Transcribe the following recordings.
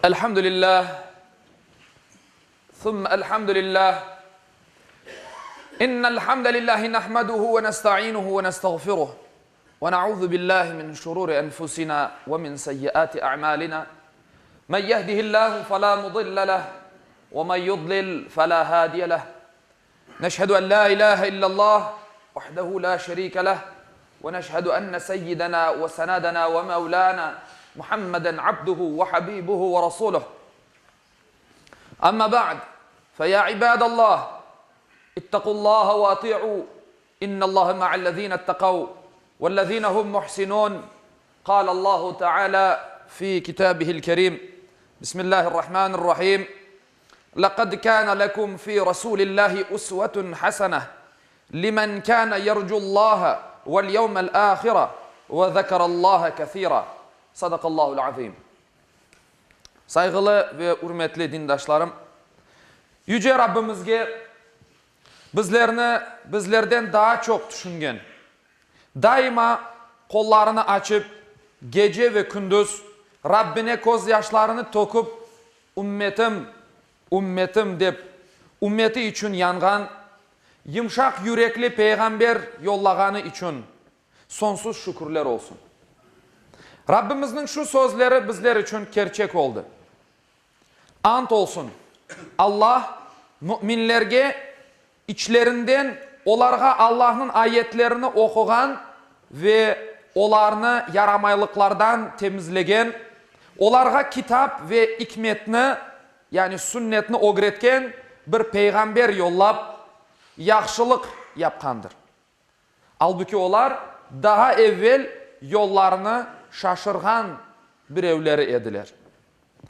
Elhamdülillah, ثم الحمد لله إن الحمد لله نحمده ونستعينه ونستغفره ونعوذ بالله من شرور أنفسنا ومن سيئات أعمالنا من يهده الله فلا مضل له ومن يضلل فلا هادي له نشهد أن لا إله إلا الله وحده لا شريك له ونشهد أن سيدنا وسندنا ومولانا محمدا عبده وحبيبه ورسوله أما بعد فيا عباد الله اتقوا الله وأطيعوا إن الله مع الذين اتقوا والذين هم محسنون قال الله تعالى في كتابه الكريم بسم الله الرحمن الرحيم لقد كان لكم في رسول الله أسوة حسنة لمن كان يرجو الله واليوم الآخرة وذكر الله كثيرا صدق الله العظيم Sayğılı ve ürmetli dindaşlarım, Yüce Rabbimizge bizlerni bizlerden daa çoq tüşüngen, daima qollarını açıp, gece ve kündüz Rabbine közyaşlarını töküp, Ümmetim, ümmetim dep ümmeti içün yanğan, yımşaq yürekli peyğamber yollağanı içün soñsuz şükürler olsun. Rabbimizniñ şu sözleri bizler içün kerçek oldı. Ant olsun, Allah müminlerge içlerinden olarğa Allahnıñ ayetlerini oquğan ve olarnı yaramaylıqlardan temizlegen, olarğa kitap ve ikmetni, yani sünnetni ögretken bir peyğamber yollap, yahşılıq yapqandır. Albuki olar daa evvel yollarını şaşırğan birevleri ediler.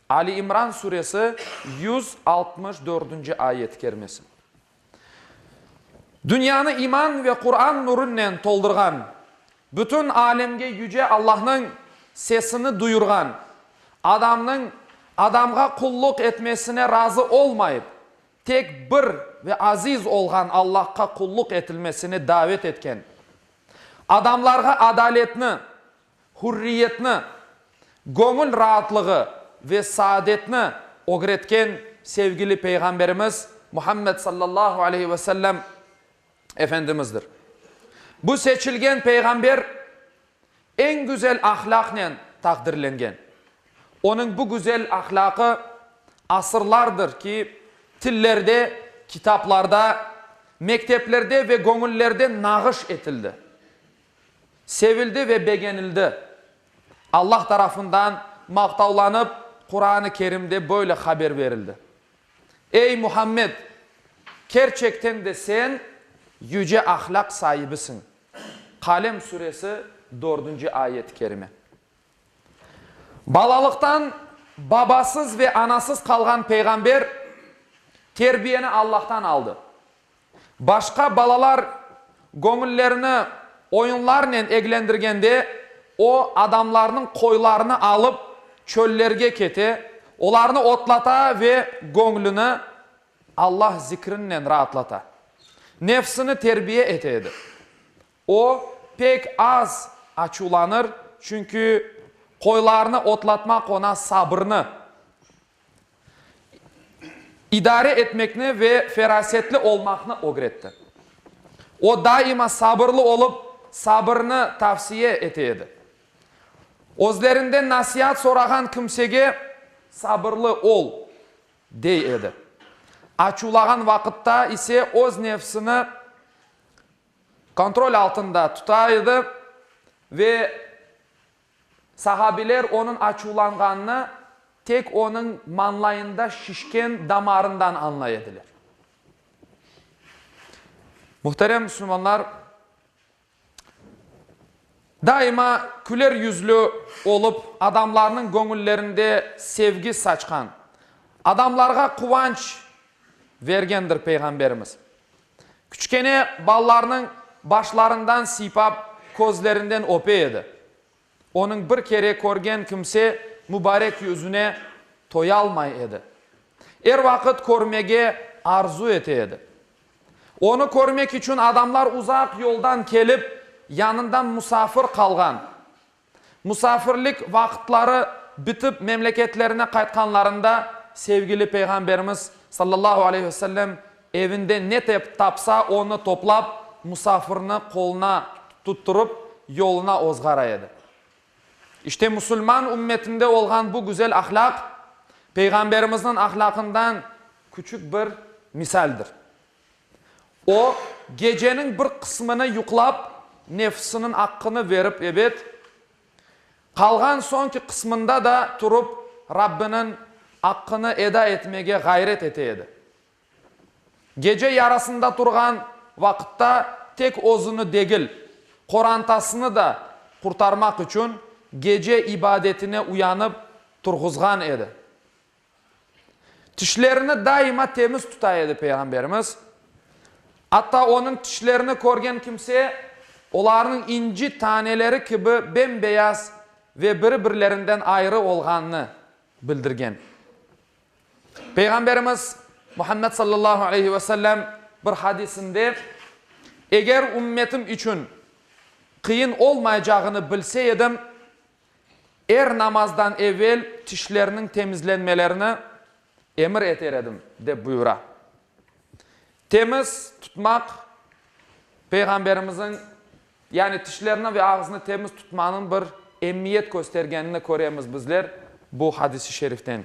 Ali İmran suresi 164-nci ayet kermesi. Dünyanı iman ve Quran nurınen toldurğan, bütün alemge Yüce Allahnıñ sesini duyurğan, adamnıñ adamğa qulluq etmesine razı olmayıp, tek bir ve aziz olğan Allahqa qulluq etilmesine davet etken, adamlarğa adaletni, hürriyetni, göñül raatlığı ve saadetni ögretken sevgili Peyğamberimiz Muhammed sallallahu aleyhi ve sellem Efendimizdir. Bu seçilgen Peyğamber eñ güzel ahlâqnen taqdirlengen. Onıñ bu güzel ahlâqı asırlardır ki, tillerde, kitaplarda, mekteplerde ve göñüllerde nağış etildi, sevildi ve begenildi. Allah tarafından maqtavlanıp, Quran-ı Kerimde böyle haber berildi, Ey, Muhammed! Kerçekten de sen yüce ahlâq saibisiñ. Qalem suresi, dördünci ayet-i kerime. Balalıqtan babasız ve anasız qalğan peyğamber terbiyeni Allahtan aldı. Başqa balalar göñüllerini oyunlarnen eglendirgende, o, adamlarnıñ qoylarını alıp, çöllerge kete, olarnı otlata ve göñlüni Allah zikrinen raatlata. Nefsini terbiye ete edi. O, pek az açuvlanır, çünki qoylarnı otlatmaq oña sabırnı, idare etmekni ve ferasetli olmaqnı ögretti. O, daima sabırlı olıp, sabırnı tavsiye ete edi. Özlerinden nasiat sorağan kimsege, Sabırlı ol! dey edi. Açuvlağan vaqıtta ise öz nefsini kontrol altında tuta edi ve sahabiler onıñ açuvlanğanını tek onıñ mañlayında şişken damarından añlay ediler. Muhterem müslümanlar, Daima küler yüzlü olıp, adamlarnıñ göñüllerinde sevgi saçqan, adamlarğa quvanç vergendir Peyğamberimiz. Küçkene balalarnıñ başlarından sıypap, közlerinden öpe edi. Onıñ bir kere körgen kimse mubarek yüzüne toyalmay edi. Er vaqıt körmege arzu ete edi. Onı körmek içün adamlar uzaq yoldan kelip, yanında musafir qalğan. Musafirlik vaqıtları. bitip memleketlerine qaytqanlarında sevgili Peyğamberimiz, sallallahu aleyhi ve sellem, evinde ne tapsa, onı toplap, musafirni qoluna tutturıp, yoluna ozğara edi. İşte musulman ümmetinde olğan bu güzel ahlâq, Peyğamberimizniñ ahlâqından küçük bir misaldir. O, geceniñ bir qısmını yuqlap, nefsiniñ aqqını verip, ebet, qalğan soñki qısmında da turıp, Rabbiniñ aqqını eda etmege ğayret ete edi. Gece yarısında turğan vaqıtta tek özüni degil, qorantasını da qurtarmaq içün gece ibadetine uyanıp turğuzğan edi. Tişlerini daima temiz tuta edi Peyğamberimiz. Atta onıñ tişlerini körgen kimse, olarnıñ inci taneleri kibi bem-beyaz ve biri-birlerinden ayrı olğanını bildirgen. Peyğamberimiz Muhammed sallallahu aleyhi ve sellem bir hadisinde, Eger ümmetim içün qıyın olmaycağını bilse edim, er namazdan evel tişlerniñ temizlenmelerini emir eter edim, dep buyura. Temiz tutmaq Peyğamberimizniñ, yani tişlerni ve ağıznı temiz tutmanıñ bir emiyet köstergenini köremiz bizler bu hadis-i şeriften.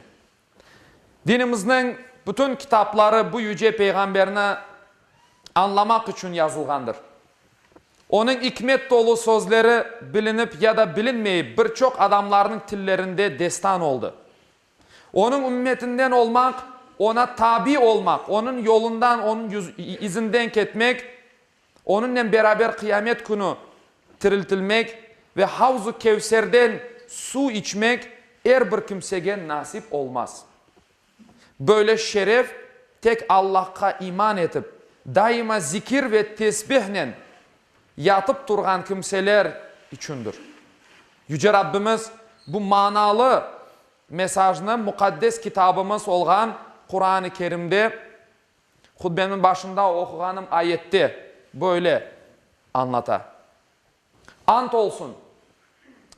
Dinimizniñ bütün kitapları bu yüce Peyğamberni añlamaq içün yazılğandır. Onıñ ikmet tolu sözleri bilinip ya da bilinmeyip bir çoq adamlarnıñ tillerinde destan oldı. Onıñ ümmetinden olmaq, oña tabi olmaq, onıñ yolundan, onıñ izinden ketmek, onıñnen beraber qıyamet künü tiriltilmek ve Havz-ı Kevserden suv içmek er bir kimsege nasip olmaz. Böyle şeref tek Allahqa iman etip, daima zikir ve tesbihnen yatıp turğan kimseler içündir. Yüce Rabbimiz bu manalı mesajnı muqaddes kitabımız olğan Quran-ı Kerimde, hutbeniñ başında oquğanım ayette böyle añlata. Ant olsun,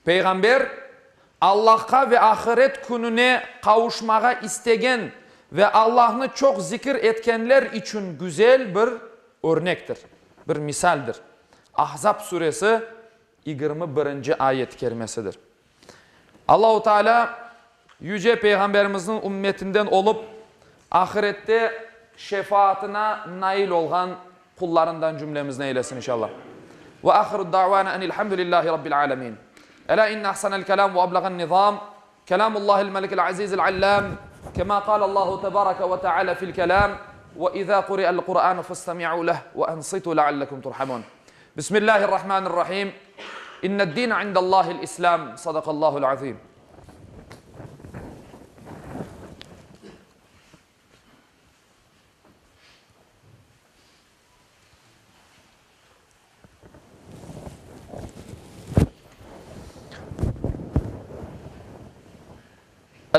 Peyğamber, Allahqa ve ahiret kününe qavuşmağa istegen ve Allahnı çoq zikir etkenler içün güzel bir örnektir, bir misaldir. Ahzab suresi, 21-nci ayet kerimesidir. Allahu Teala yüce Peyğamberimizniñ ümmetinden olıp, ahirette şefaatına nail olğan qullarından cümlemizni eylesin inşallah. Ve ahiru davana enilhamdülillahi rabbil alemin. Ela inne ahsanel kelam ve ablağan nizam kelamullahil melikil azizil allam kema kâle Allahu tebareke ve teala fil kelam ve izâ kuri'el Kur'anu festemi'u leh ve ensitu leallekum turhamun. Bismillahirrahmanirrahim. İnned-dine indallahil İslam. Sadakallahul azim.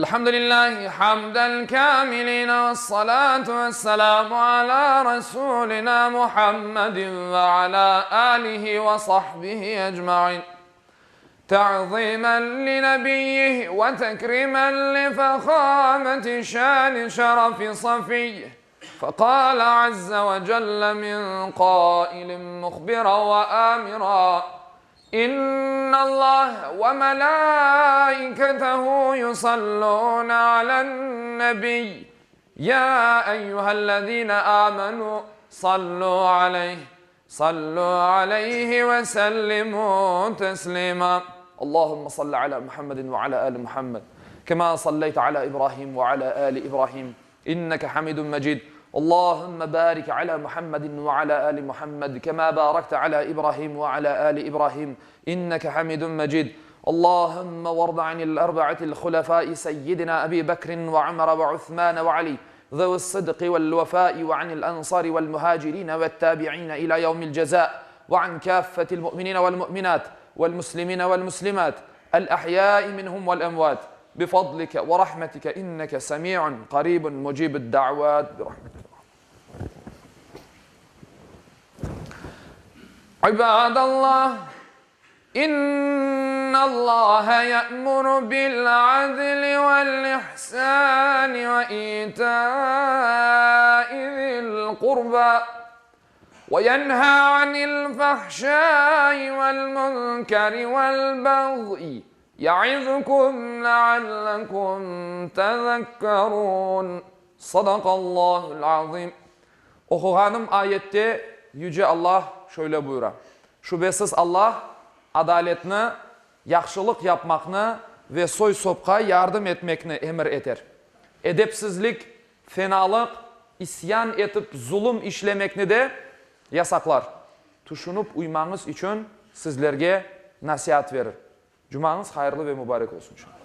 الحمد لله حمد الكاملين والصلاة والسلام على رسولنا محمد وعلى آله وصحبه أجمعين تعظيما لنبيه وتكريما لفخامة شان شرف صفيه فقال عز وجل من قائل مخبرا وآمرا إن الله وملائكته يصلون على النبي يا أيها الذين آمنوا صلوا عليه صلوا عليه وسلموا تسليما اللهم صل على محمد وعلى آل محمد كما صليت على إبراهيم وعلى آل إبراهيم إنك حميد مجيد اللهم بارك على محمد وعلى آل محمد كما باركت على إبراهيم وعلى آل إبراهيم إنك حميد مجيد اللهم وارض عن الأربعة الخلفاء سيدنا أبي بكر وعمر وعثمان وعلي ذوي الصدق والوفاء وعن الأنصار والمهاجرين والتابعين إلى يوم الجزاء وعن كافة المؤمنين والمؤمنات والمسلمين والمسلمات الأحياء منهم والأموات بفضلك ورحمتك إنك سميع قريب مجيب الدعوات برحمتك عباد الله إن. İnnallâhe ye'muru bil-adli vel-ihsâni ve itâi zil-qurbâ ve yenhâ anil-fahşâi vel-münkeri vel-bagyi ye'izkum leallekum tezekkerûn. Sadaqallâhul-azîm. Oquğanım ayette Yüce Allah şöyle buyura, Şübesiz Allah adaletni, yahşılıq yapmaqnı ve soy-sopqa yardım etmekni emir eter. Edepsizlik, fenalıq, isyan etip zulum işlemekni de yasaqlar. Tüşünip uymañız içün sizlerge nasiat verir. Cumañız hayırlı ve mubarek olsun inşallah.